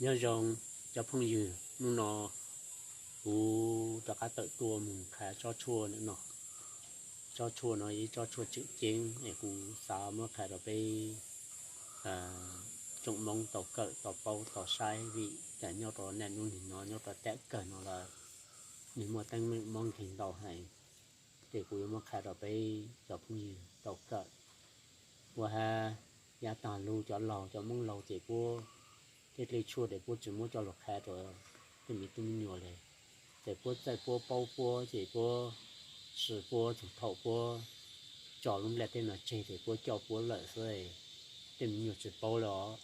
Nyob zoo cov phooj ywg, hnub no kuv rov qab tawm tuaj mus qha tsob tshuaj no. Tsob tshuaj no ib tsob tshuaj tseem ceeb es kuv xav muab qha rau peb tsoom Hmoob tau kawm tau paub tau saib, vim cas nyob rau niaj hnub nim no nyob rau tam kawg no lawm, nws muaj teeb meem mob nkeeg ntau heev. Ces kuv yuav muab qha rau peb cov phooj ywg tau kawm. Ua hab yav tag lug cov laug cov Hmoob laug ces puab tej dlej tshuaj ces puab tsis muab coj lug qha rau tej miv tub me nyuam le. Ces puab txawj puab paub puab ces puab sis puab txug thaum puab tso lub nplaj teb no tseg ces puab coj puab lawm xwb, tej miv nyuam tsis paub le os.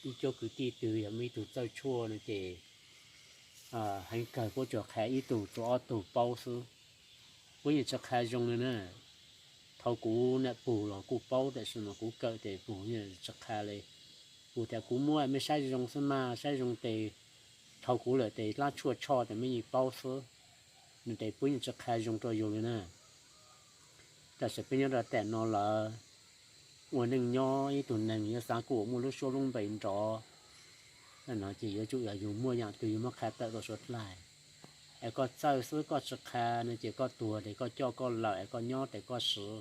Ib cuab kwv tij twg yog muaj ib tug txawj tshuaj no ces heev kawg puab tsuas qha ib tug txug ob tug paub xwb. Puab yeej tsis qha zoo le na. Thaum kuv nam pug los kuj paub, tam sim no kuv kawm ces pug yeej tsis qha le. Pug tas kuv muab mej saib zoo xwb mas, saib zoo tes dhau kuv lawm tes dlaab tshuaj tshoj tes mej yeej paub xwb. Nws tes puab yeej tsis qha zoo rau yug le na. Tam sim peb nyob rau tam no lawm, ua neej nyob ib tug neeg yuav xaav kuj muaj lub suab lub npe nrov no ces yuav tsum yog yug muaj yaam twg yug muab qha tawm rau suav dlawg. Es koj txawj xwb koj tsis qha no ces koj tuag tes koj coj koj lawm, es koj nyob tes koj swv,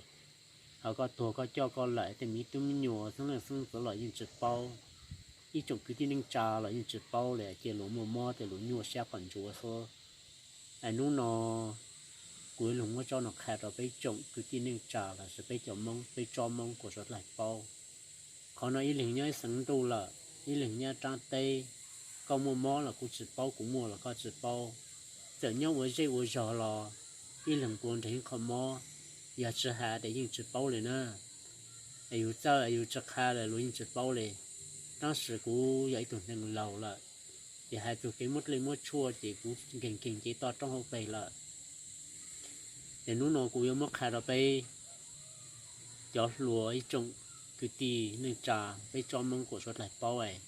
ho koj tuag koj coj koj lawm, tej miv tub me nyuam xeeb leej xeeb ntxwv los yeej tsis paub, ib tsoom kwv tij neej tsa los yeej tsis paub le, cia luas muaj mob tes luas nyuaj sab qhov ntsuav xwb. Es hnub no kuv yuav lug muab tsob no qha rau peb tsoom kwv tij neej tsa los sis peb cov Moob, peb tsob Moob kuas suav dlawg paub. Qhov no ib leeg nyob ib xeev ntuj lawm, ib leeg nyob raab teb, koj muaj mob los kuv tsis paub, kuv muaj los koj tsis paub. Txawm nyob ua zej ua zog los ib leeg puas nreg ib qho mob, yog tsis has tes yeej tsis paub le na. Es yug txawj es yug tsis qha los luas yeej tsis paub le. Tab sis kuv yog ib tug neeg laug lawm, ces hais txug kev muab dlej muab tshuaj ces kuv nkeeg nkeeg cev toj roob hauv pes lawm. Ces hnub no kuv yuav muab qha rau peb cov hluas ib tsoom kwv tij neej tsa, peb tsob Moob kuas suav dlawg paub es,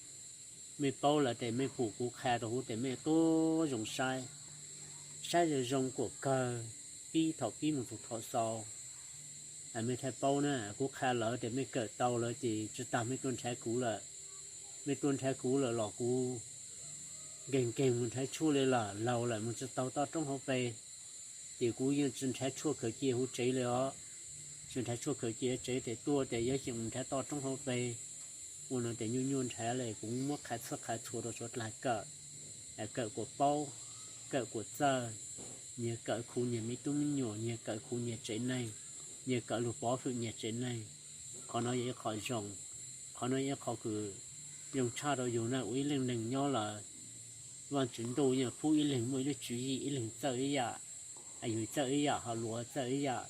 mej paub lawm tes mej pum kuv qha rau huv tes mej tuab zoo saib, saib zoo zoo kuas kawg, pib thaum pib moog txug thaum xaus. Mej thaij paub na, kuv qha lawm tes mej kawm tau lawm ces tsis tas mej tuaj nrhav kuv lawm. Mej tuaj nrhav kuv lawm los kuv nkeeg nkeeg moog nrhav tshuaj le lawm, laug lawm moog tsis tau toj roob hauv pes, ces kuv yeej tsis nrhav tshuaj khaws cia huv tsev le os. Tsis nrhav tshuaj khaws cia huv tsev tes tuaj tes yuav xyeem moog nrhav toj roob hauv pes. Ua no tes nyuaj nyuaj nrhav le, kuv muab qha txhua qha txhua rau suav dlawg kawm, kawm kuas paub, kawm kuas txawj, nyias kawm khu nyias miv tub me nyuam, nyias kawm khu nyias tsev neeg, nyias kawm lug pov hwm nyias tsev neeg. Qhov no yog ib qho zoo, qhov no yog ib qho kws zoo tshaj rau yug na. Ua ib leej neeg nyob lawm, Vaajtswv ntuj yeej pub ib leeg muaj ib lub tswv yim, ib leeg txawj ib yam, yug txawj ib yam ho luas txawj ib yam,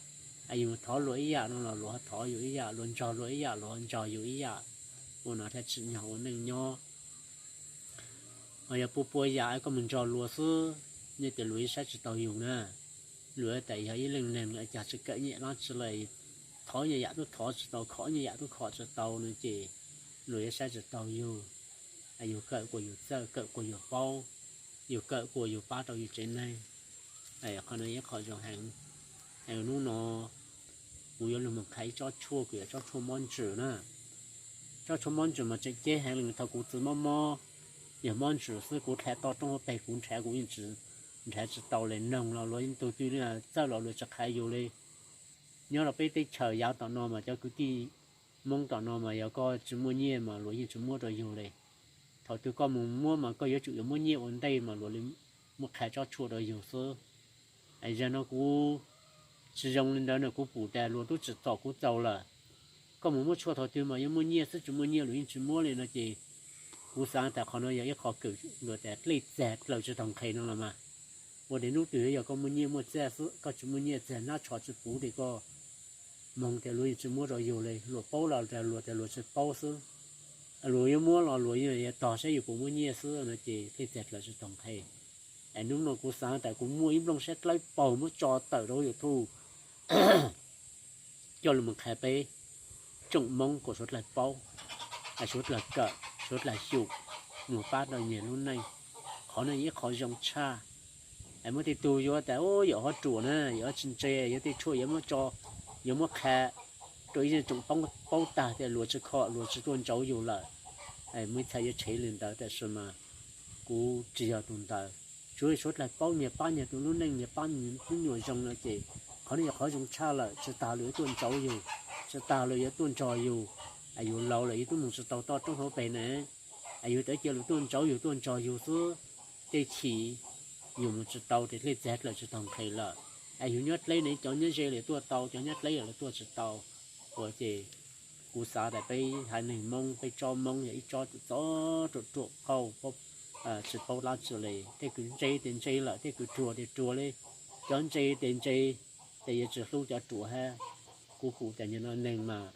yug thov luas ib yam no los luas thov yug ib yam, luas ntsog luas ib yam luas ntsog yug ib yam. Ua no thiaj tsim nyog ua neej nyob. Ho yog pua pua yam koj moog ntsog luas xwb, nej tes luas yeej saib tsis taug yug na. Luas tas yog ib leej neeg lawm cas tsis kawm nyaj dlaab tsi le, thov nyaj yam tub thov tsis tau, khov nyaj yam tub khov tsis tau no ces luas yeej saib tsis taug yug. Yug kawm kuas yug txawj, kawm kuas yug paub, yug kawm kuas yug pab rau yug tsev neeg. Qhov no yog ib qho zoo heev. Hnub no kuv yuav lug moog qha ib tsob tshuaj kws yog tsob tshuaj mob ntsws na. Tsob tshuaj mob ntsws mas tseem ceeb heev le, thaum kuv txiv mob mob, yog mob ntsws xwb kuv dlha toj roob hauv pes kuv nrhav kuv yeej tsis, nrhav tsis tau le, noog los luas yeej tug twg txawj los luas tsis qha yug le. Nyob rau peb teb chaws yav tom no mas cov kwv tij Moob tom no mas yog koj tsis muaj nyiaj mas luas yeej tsis muab rau yug le. Thaum twg koj moog muab mas koj yuav tsum yuav muab nyiaj ua ntej mas luas le muab qha tsob tshuaj rau yug xwb. Zag no kuv tsis zoo le ntawd no, kuv pum tas luas tub tsim txom kuv txaus lawm. Koj moog muab tshuaj thaum twg mas yuav muaj nyiaj xwb, tsis muaj nyiaj luas yeej tsis muab le no ces kuv xaav tas qhov no yog ib qho kawm luas tas dlej txag dlaws tsis taug nqhes no los mas. Ua tes hnub twg yog koj muaj nyiaj muaj txag xwb, koj tsis muaj nyiaj txag hnab tsho tsis puv tes koj moog tas luas yeej tsis muab rau yug le, luas paub los tas luas tas luas tsis paub xwb. Luas yuav muab los luas yeej yuav tog saib yug puas muaj nyiaj xwb no ces dlej txag dlaws tsis taug nqhes. Es hnub no kuv xaav tas kuv muaj ib nplooj sab dlawb paug muab tso tawm rau YouTube coj lug moog qha peb tsoom Moob kuas suav dlawg paub, suav dlawg kawm, suav dlawg xyum, moog pab rau nyias lub neej. Qhov no yog ib qho zoo tshaj. Muaj tej tug yuav tas yog hov ruam na, yog tsis ntse, yog tej tshuaj yuav muab tso, yuav muab qha rau ib zej tsoom paub tag tias luag tsis kho, luag tsis tuaj ntsauv yus lawm. Muaj ib txhia yuav tshev li ntawd, tab sis mas kuv tsis yog tus ntawd. Tsuav suav dlawg paub nyias pab nyias tus lub neej, nyias pab nyias tus nyuam zoo no ces qhov no yog qhov zoo tshaj lawm. Tsis tas luag yuav tuaj ntsauv yus, tsis tas luag yuav tuaj nrog yus. Yus laus lawm yus twb mus tsis tau toj roob hauv pes na, yus tawv cia luag tuaj ntsauv yus tuaj nrog yus xwb. Tej chim yus mus tsis tau ces dlej txag dlaws tsis tau nqhes lawm. Yus nyob dleb ne cov nyob ze lawv tuaj tau, cov nyob dleb lawv tuaj tsis tau. Ua ces kuv xav tias peb haiv neeg Hmoob, peb tsob Hmoob yog ib tsob txom ruam ruam qauj, tsis paub dab tsi li. Tej kws ntse ces ntse lawm, tej kws ruam ces ruam li. Cov ntse ces ntse, ces yuav tsis hlub cov ruam hab. Kuv pum tias nyuag no neeg mas,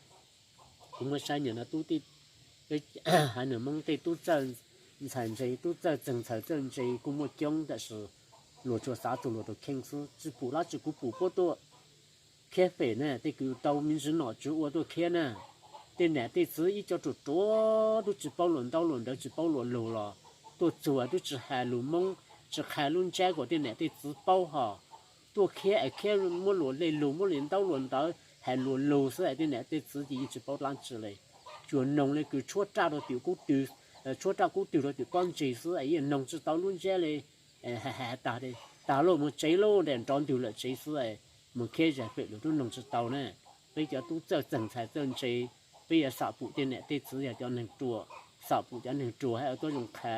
kuv muab saib nyuag no tub, haiv neeg Hmoob tej tub txawj ntxhais ntse, tub txawj txeeg ntxhais txawj ntse kuj muaj coob, tab sis luag tsuas xav txug luag tus kheej xwb. Tsis pum dab tsi, kuv pum puab tuaj khiab fem na, tej kws tau me ntsis nom tswv ua tuaj khiab na. Tej nam tej txiv ib co ruam ruam, tub tsis paub luag ntaub luag ntawv, tsis paub luag lug los tuaj txug twb tsis has lus Moob, tsis qha lub ntsab kom tej nam tej txiv paub hos. Tuaj khiab es khiab muab luag le lug, muab luag ntaub luag ntawv has luag lug xwb es tej nam tej txiv ces yeej tsis paub dab tsi li. Tsuas noog le kws tshuab raj rau tim kub tw, tshuab raj kub twg rau tim pob ntseg xwb es yeej noog tsis tau lub ntsab li. Has has tag, tag lawm mus tsev lawm, nrov ntwg lawm tsev xwb, mus khiab zag fem lawm tub noog tsis tau na. Peb cov tub txawj txeeg ntxhais txawj ntse, peb yuav xam pum tej nam tej txiv yog cov neeg ruam, xam pum cov neeg ruam hab ua tuab zoo qha,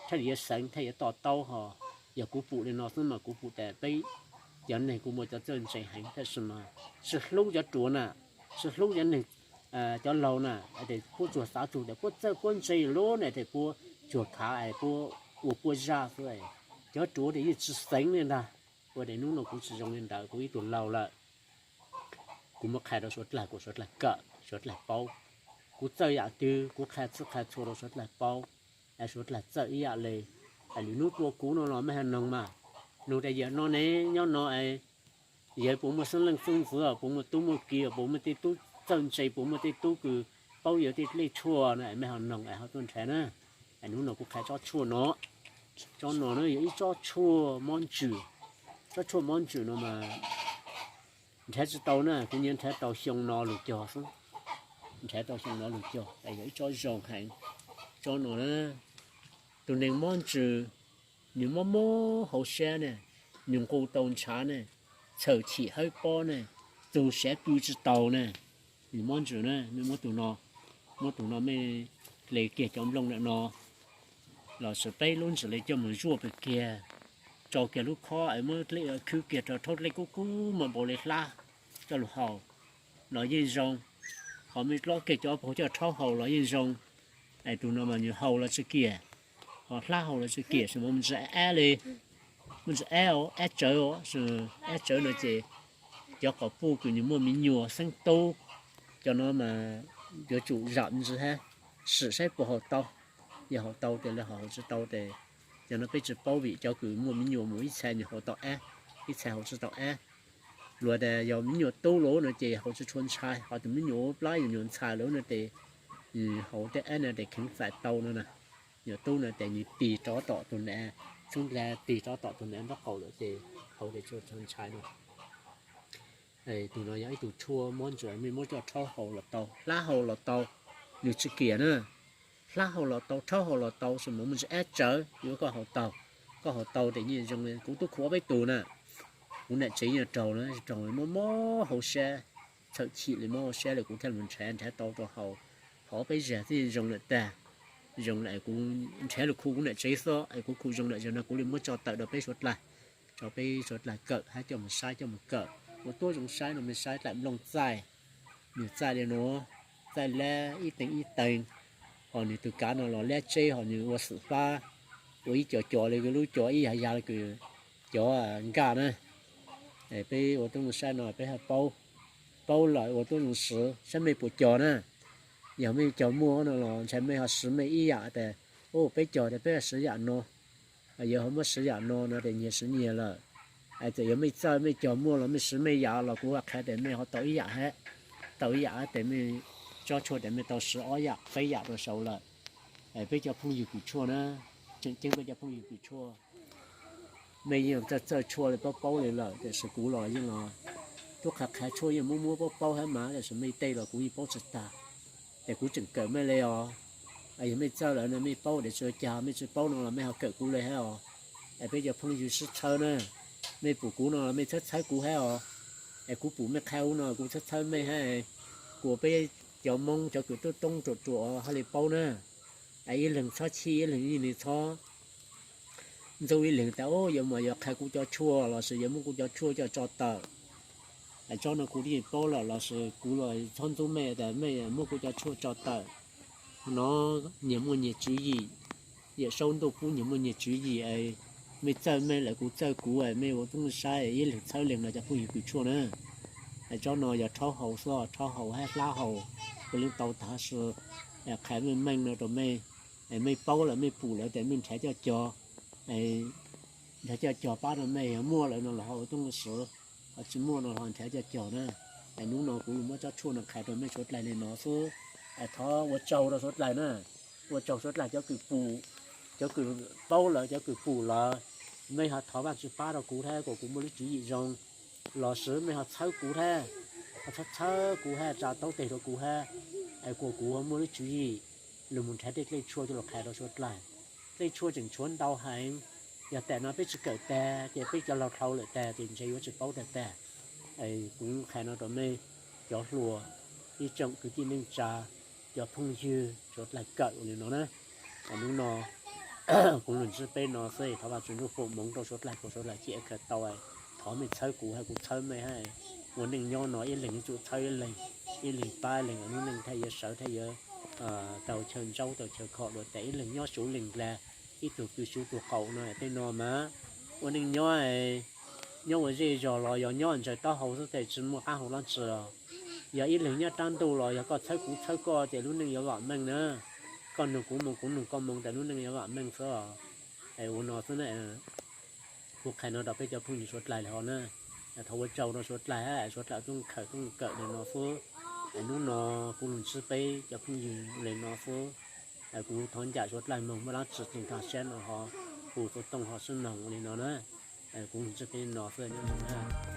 thiaj li yuav xeev thiaj yuav to taub hos. Yog kuv pum li no xwb mas kuv pum tas peb cov neeg kuj muaj cov txawj ntse heev, tab sis mas tsis hlub cov ruam na, tsis hlub cov neeg, cov laug na, es puab tsuas xav txug tias puab txawj puab ntse lawm na, es puab tsuas khav es puab ua puab zaj xwb. Cov ruam ces yeej tsis xeev li ntag. Ua ces hnub no kuv tsis zoo li ntawd, kuv ib tug laug lawm, kuv muab qha rau suav dlawg kom suav dlawg kawm, suav dlawg paub. Kuv txawj yam twg kuv qha txhij qha txhua rau suav dlawg paub, es suav dlawg txawj ib yam li. Es lwm hnub dua kuv no los mej ho noog mas, nug tas yawm no ne, nyob no es yawg puas muaj xeeb leej xeeb ntxwv, puas muaj tub muaj ki, puas muaj tej tub txawj ntse, puas muaj tej tub kws paub yawg tej lej tshuaj no, mej ho noog es ho tuaj nrhav na. Es hnub no kuv qha tsob tshuaj no, tsob no na yog ib tsob tshuaj mob ntsws. Tsob tshuaj mob ntsws no mas nrhav tsis tau na, kuv nyiam nrhav tau xyoo no lug cog xwb. Nrhav tau xyoo no lug cog es yog ib tsob zoo heev. Tsob no na, tus neeg mob ntsws, nws mob mob hauv sab ne, nws nqus tau ntshav ne, txhawm chim hawb pob ne, txug sav pw tsis tau ne, nws mob ntsws na. Mej muab tus no, muab tus no mej hle kiag cov nplooj ntawm no lossis peb lub ntsws li coj mus zuaj pem kiag, tso kiag lub khob es muab dlej khwb kiag rau rhaub dlej kub kub mas npaum li hlab coj lug haus los yeej zoo. Ho mej dlob kiag cov paug coj rhaub haus los yeej zoo. Es tus no mas nws haus los tsis kiam, ho hlab haus los tsis kiam, tsis muaj ntsis ab li, muaj ntsis ab, ab tsawv, ab tsawv no ces cov quas puj kws nws muaj me nyuam xeeb tub, cov no mas yuav tsum zam ntsis hab, sim saib puas haus tau. Yog haus tau tes lawv haus, haus tsis tau tes, cov no peb tsis paub vim cov kws muaj me nyuam mus ib txhia nws haus tau ab, ib txhia haus tsis tau ab. Luag tas yog me nyuam tub lawm no ces haus tsis tshua ntshai, ho tus me nyuam plab yog nyuam ntxhais lawm no tes, haus tej ab no tes kheev faim tau no na. Nyuam tub no tes nws tig rov tom tus nam, txhub nra tig rov tom tus nam nraub qaum lawm ces haus tes tsis tshua ntshai no. Tus no yog ib tug tshuaj mob ntsws, mej muab coj rhaub haus los tau, hlab haus los tau, nws tsis kiam na. Hlab haus los tau, rhaub haus los tau, tsis muaj ntsis ab tsawv, yuav koj haus tau. Koj haus tau tes yeej zoo li kuv tub khuv ob peb tug na. Kuv nam tsev yeej raug na, raug mob mob hauv sab, txhawm chim li mob hauv sab lawm kuv thiaj mus nrhav, nrhav tau rau haus, haus ob peb zag xwb zoo lawm tag. Zoo lawm kuv nrhav lug khu kuv nam tsev xwb es kuv khu zoo lawm, zaum no kuv li muab tso tawm rau peb suav dlawg, rau peb suav dlawg kawm hab coj mus saib coj mus kawm. Ua tuab zoo saib no mej saib dlaim nplooj txaij, nws txaij li no, txaij lab ib teev ib teev, ho nws tus kav no los lab tseb, ho nws ua xwm fab, ua ib co co li lub co ib yam yam li kws cov nkaj na. Peb ua tuab zoo saib no peb ho paub, paub lawm ua tuab zoo siv saib mej puas cog na. Yog mej cog muaj no los ntshai mej ho siv mej ib yam tas, u, peb cog tas peb ho siv yam no, yawg ho muab siv yam no no tes nyias siv nyias lawm. Txawm yog mej txawj mej cog muaj los mej siv mej yam los kuv qha tas mej ho tau ib yam hab, tau ib yam hab tes mej tsob tshuaj tes mej tau siv ob yam peb yam rau saud lawm. Peb cov phooj ywg kws tshuaj na, tseem ceeb peb cov phooj ywg kws tshuaj, mej yeej txawj txawj tshuaj li paub paub li lawm, tiam sis kuv los yeej los tub qha qha tshuaj yeej muab muab paub paub hab mas, tab sis mej tej los kuv yeej paub tsis tag. Ces kuv tseem kawm mej le os. Yog mej txawj lawm no mej paub, tab sis cas mej tsis paub no los mej ho kawm kuv le hab os. Es peb cov phooj ywg sib txhawb na, mej pum kuv no los mej txhawb txhawb kuv hab os. Es kuv pum mej qha ub no kuv txhawb txhawb mej hab. Kuas peb cov Moob cov kws tub toob ruam ruam hab le paub na. Es ib leeg txhob chim, ib leeg yeej txhob ntxub ib leeg tas, yuav mas yuav qha kuv cov tshuaj los sis yuav muab kuv cov tshuaj coj tso tawm. Es tsob no kuv yeej paub lawm los sis kuv los txhob ntxub mej tas mej muab kuv cov tshuaj tso tawm. No nyias muaj nyias tswv yim, Yawm Saub Ntuj pub nyias muaj nyias tswv yim es mej txawj mej lawm kuv txawj kuv es mej ua tub saib ib leeg txhawb leeg no cov phooj ywg kws tshuaj na. Es tsob no yog rhaub haus xwb, rhaub haus hab hlab haus, kuv leej tau tag sis qha meej meej no rau mej. Es mej paub lawm mej pum lawm tes mej nrhav coj cog, nrhav coj cog pab rau mej, yog muaj lawm no los ho ua tub siv, ho tsis muaj no los nrhav coj cog na. Es hnub no kuv muab tsob tshuaj no qha rau mej suav dlawg le no xwb. Es thov ua tsaug rau suav dlawg na, ua tsaug suav dlawg cov kws pum, cov kws paub lawm, cov kws pum lawm. Mej ho thov Vaajtswv pab rau kuv hab kuas kuv muaj lub tswv yim zoo, los sis mej ho txhawb kuv hab, ho txhawb txhawb kuv hab, tsa taub teg rau kuv hab, es kuas kuv ho muaj lub tswv yim lug mus nrhav tej dlej tshuaj coj lug qha rau suav dlawg. Dlej tshuaj tseem tshuav ntau heev, yog tam no peb tsis kawm tag ces peb cov laug dhau lawm tag ces ntshe yuav tsis paub tag tag. Kuv qha no rau mej cov hluas, ib tsoom kwv tij neej tsa, cov phooj ywg suav dlawg kawm ua li no na. Hnub no kuv lug ntsib peb no xwb, thov Vaajtswv Ntuj foom moov rau suav dlawg kuas suav dlawg chim khawm tau. Thov mej txhawb kuv hab kuv txhawb mej hab. Ua neej nyob no ib leeg yuav tsum txhawb ib leeg, ib leeg pab ib leeg, ua lub neej thaj yuav sawv thaj yuav tau chaw ntsaub tau chaw kho dua tas ib leeg nyob suv leeg dlag, ib tug pw suv tug qaum no tej no mas ua neej nyob, nyob ua zej zog los yog nyob ntsaws taub hau xwb tes tsis muaj qab hau dlaab tsi os. Yog ib leeg nyob rab ntuj los yog koj txhawb kuv txhawb koj ces lub neej yuav vam meej na. Koj nug kuv moog kuv nug koj moog tes lub neej yuav vam meej xwb os. Es ua no xwb na, kuv qha no rau peb cov phooj ywg suav dlawg le hov na. Thov ua tsaug rau suav dlawg hab, suav dlawg tub khawm tub kawm le no xwb. Es hnub no kuv lug ntsib peb cov phooj ywg le no xwb. Kuv thov ncaim suav dlawg moog, muaj dlaab tsi tseem taag sab no ho hu xov tooj ho sib noog ua li no na. Kuv lug ntsib peb no xwb nyob zoo na.